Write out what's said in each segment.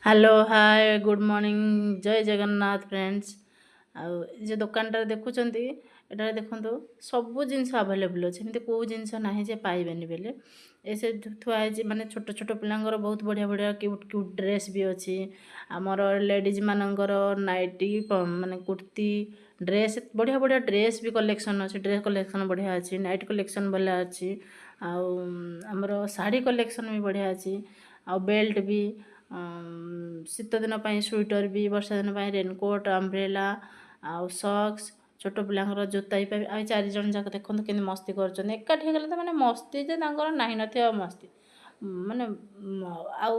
Hello, ହାଏ, good morning, ଜୟ Jagannath friends. ଆଉ ଏ ଯେଉଁ ଦୋକାନଟାରେ ଦେଖୁଛନ୍ତି, ଏଠାରେ ଦେଖନ୍ତୁ ସବୁ ଜିନିଷ ଆଭେଲେବୁଲ୍ ଅଛି। ଏମିତି କେଉଁ ଜିନିଷ ନାହିଁ ଯେ ପାଇବେନି ବୋଲି। ଏ ସେ ଥୁଆ ହେଇଛି, ମାନେ ଛୋଟ ଛୋଟ ପିଲାଙ୍କର ବହୁତ ବଢ଼ିଆ ବଢ଼ିଆ କ୍ୟୁଟ୍ କ୍ୟୁଟ୍ ଡ୍ରେସ୍ ବି ଅଛି। ଆମର ଲେଡ଼ିଜ୍ ମାନଙ୍କର ନାଇଟି, ମାନେ କୁର୍ତ୍ତି, ଡ୍ରେସ୍, ବଢ଼ିଆ ବଢ଼ିଆ ଡ୍ରେସ୍ ବି କଲେକ୍ସନ୍ ଅଛି। ଡ୍ରେସ୍ କଲେକ୍ସନ୍ ବଢ଼ିଆ ଅଛି, ନାଇଟ୍ କଲେକ୍ସନ୍ ଭଲ ଅଛି, ଆଉ ଆମର ଶାଢ଼ୀ କଲେକ୍ସନ୍ ବି ବଢ଼ିଆ ଅଛି, ଆଉ ବେଲ୍ଟ ବି, ଶୀତ ଦିନ ପାଇଁ ସୁଇଟର ବି, ବର୍ଷା ଦିନ ପାଇଁ ରେନକୋଟ୍, ଆମ୍ବ୍ରେଲା ଆଉ ସକ୍ସ, ଛୋଟ ପିଲାଙ୍କର ଜୋତା ବି ପାଇବେ। ଆଉ ଏ ଚାରିଜଣ ଯାକ ଦେଖନ୍ତୁ କେମିତି ମସ୍ତି କରୁଛନ୍ତି। ଏକାଠି ହେଇଗଲେ ତ ମାନେ ମସ୍ତି ଯେ ତାଙ୍କର ନାହିଁ ନଥିବ ମସ୍ତି। ମାନେ ଆଉ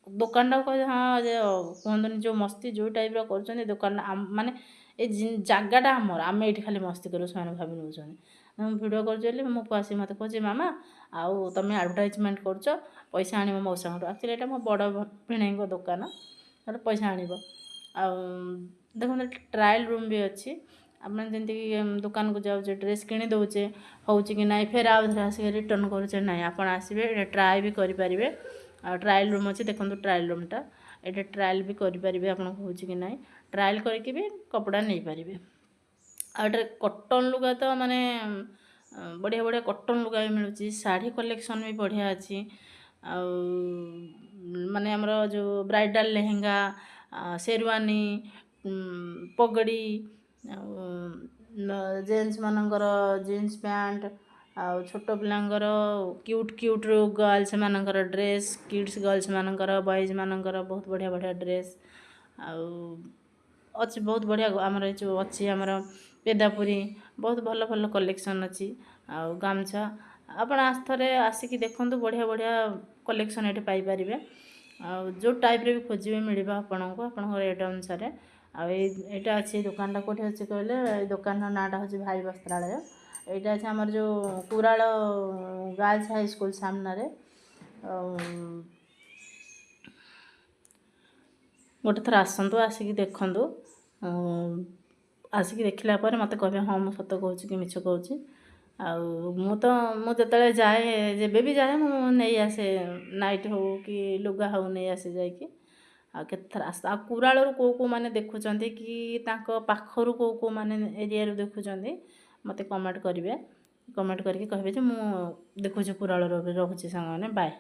ଦୋକାନଟାକୁ କହିବେ ହଁ ଯେ କୁହନ୍ତୁନି, ଯେଉଁ ମସ୍ତି ଯେଉଁ ଟାଇପ୍ର କରୁଛନ୍ତି ଦୋକାନ, ମାନେ ଏ ଜାଗାଟା ଆମର, ଆମେ ଏଇଠି ଖାଲି ମସ୍ତି କରିବୁ, ସେମାନେ ଭାବି ନେଉଛନ୍ତି। ମୁଁ ଭିଡ଼ିଓ କରୁଛି ବୋଲି ମୋ ପୁଅ ଆସିକି ମୋତେ କହୁଛି, ମାମା ଆଉ ତୁମେ ଆଡ଼ଭର୍ଟାଇଜମେଣ୍ଟ କରୁଛ, ପଇସା ଆଣିବ ମଉସାଙ୍କଠୁ। ଆକ୍ଚୁଆଲି ଏଇଟା ମୋ ବଡ଼ ଭିଣେଇଙ୍କ ଦୋକାନ, ତାହେଲେ ପଇସା ଆଣିବ। ଆଉ ଦେଖନ୍ତୁ, ଏଠି ଟ୍ରାଏଲ୍ ରୁମ୍ ବି ଅଛି। ଆପଣ ଯେମିତିକି ଦୋକାନକୁ ଯାଉଛେ, ଡ୍ରେସ୍ କିଣି ଦେଉଛେ, ହେଉଛି କି ନାହିଁ ଫେର ଆଉ ଥରେ ଆସିକି ରିଟର୍ଣ୍ଣ କରୁଛେ, ନାହିଁ, ଆପଣ ଆସିବେ, ଏଇଟା ଟ୍ରାଏ ବି କରିପାରିବେ। ଆଉ ଟ୍ରାଏଲ୍ ରୁମ୍ ଅଛି, ଦେଖନ୍ତୁ ଟ୍ରାଏଲ୍ ରୁମ୍ଟା। ଏଇଟା ଟ୍ରାଏଲ୍ ବି କରିପାରିବେ ଆପଣଙ୍କୁ ହେଉଛି କି ନାହିଁ, ଟ୍ରାଏଲ୍ କରିକି ବି କପଡ଼ା ନେଇପାରିବେ। ଆଉ ଏଠାରେ କଟନ୍ ଲୁଗା ତ ମାନେ ବଢ଼ିଆ ବଢ଼ିଆ କଟନ୍ ଲୁଗା ବି ମିଳୁଛି। ଶାଢ଼ୀ କଲେକ୍ସନ୍ ବି ବଢ଼ିଆ ଅଛି। ଆଉ ମାନେ ଆମର ଯେଉଁ ବ୍ରାଇଡ଼ାଲ୍ ଲେହେଙ୍ଗା, ସେରୱାନୀ, ପଗଡ଼ି, ଆଉ ଜେଣ୍ଟସମାନଙ୍କର ଜିନ୍ସ ପ୍ୟାଣ୍ଟ, ଆଉ ଛୋଟ ପିଲାଙ୍କର କ୍ୟୁଟ୍ କ୍ୟୁଟ୍ ଗର୍ଲସମାନଙ୍କର ଡ୍ରେସ୍, କିଡ଼୍ସ ଗର୍ଲସମାନଙ୍କର, ବଏଜମାନଙ୍କର ବହୁତ ବଢ଼ିଆ ବଢ଼ିଆ ଡ୍ରେସ୍ ଆଉ ଅଛି। ବହୁତ ବଢ଼ିଆ ଆମର ଏ ଯେଉଁ ଅଛି ଆମର ପେଦାପୁରୀ, ବହୁତ ଭଲ ଭଲ କଲେକ୍ସନ୍ ଅଛି। ଆଉ ଗାମୁଛା, ଆପଣ ଥରେ ଆସିକି ଦେଖନ୍ତୁ, ବଢ଼ିଆ ବଢ଼ିଆ କଲେକ୍ସନ୍ ଏଠି ପାଇପାରିବେ। ଆଉ ଯେଉଁ ଟାଇପ୍ରେ ବି ଖୋଜିବେ ମିଳିବ ଆପଣଙ୍କୁ, ଆପଣଙ୍କ ରେଟ୍ ଅନୁସାରେ। ଆଉ ଏଇ ଏଇଟା ଅଛି, ଦୋକାନଟା କେଉଁଠି ଅଛି କହିଲେ, ଏଇ ଦୋକାନର ନାଁଟା ହେଉଛି ଭାଇ ବସ୍ତ୍ରାଳୟ। ଏଇଟା ଅଛି ଆମର ଯେଉଁ କୁରାଳ ଗାର୍ଲସ ହାଇସ୍କୁଲ ସାମ୍ନାରେ। ଆଉ ଗୋଟେ ଥର ଆସନ୍ତୁ, ଆସିକି ଦେଖନ୍ତୁ। ଆସିକି ଦେଖିଲା ପରେ ମୋତେ କହିବେ, ହଁ ମୁଁ ସତ କହୁଛି କି ମିଛ କହୁଛି। ଆଉ ମୁଁ ତ ମୁଁ ଯେତେବେଳେ ଯାଏ, ଯେବେ ବି ଯାଏ, ମୁଁ ନେଇ ଆସେ, ନାଇଟ୍ ହଉ କି ଲୁଗା ହଉ ନେଇ ଆସେ ଯାଇକି। ଆଉ କେତେଥର ଆସ। ଆଉ କୁରାଳରୁ କେଉଁ କେଉଁ ମାନେ ଦେଖୁଛନ୍ତି କି ତାଙ୍କ ପାଖରୁ କେଉଁ କେଉଁ ମାନେ ଏରିଆରୁ ଦେଖୁଛନ୍ତି, ମୋତେ କମେଣ୍ଟ କରିବେ। କମେଣ୍ଟ କରିକି କହିବେ ଯେ ମୁଁ ଦେଖୁଛି କୁରାଳରୁ ରହୁଛି। ସାଙ୍ଗମାନେ, ବାଏ।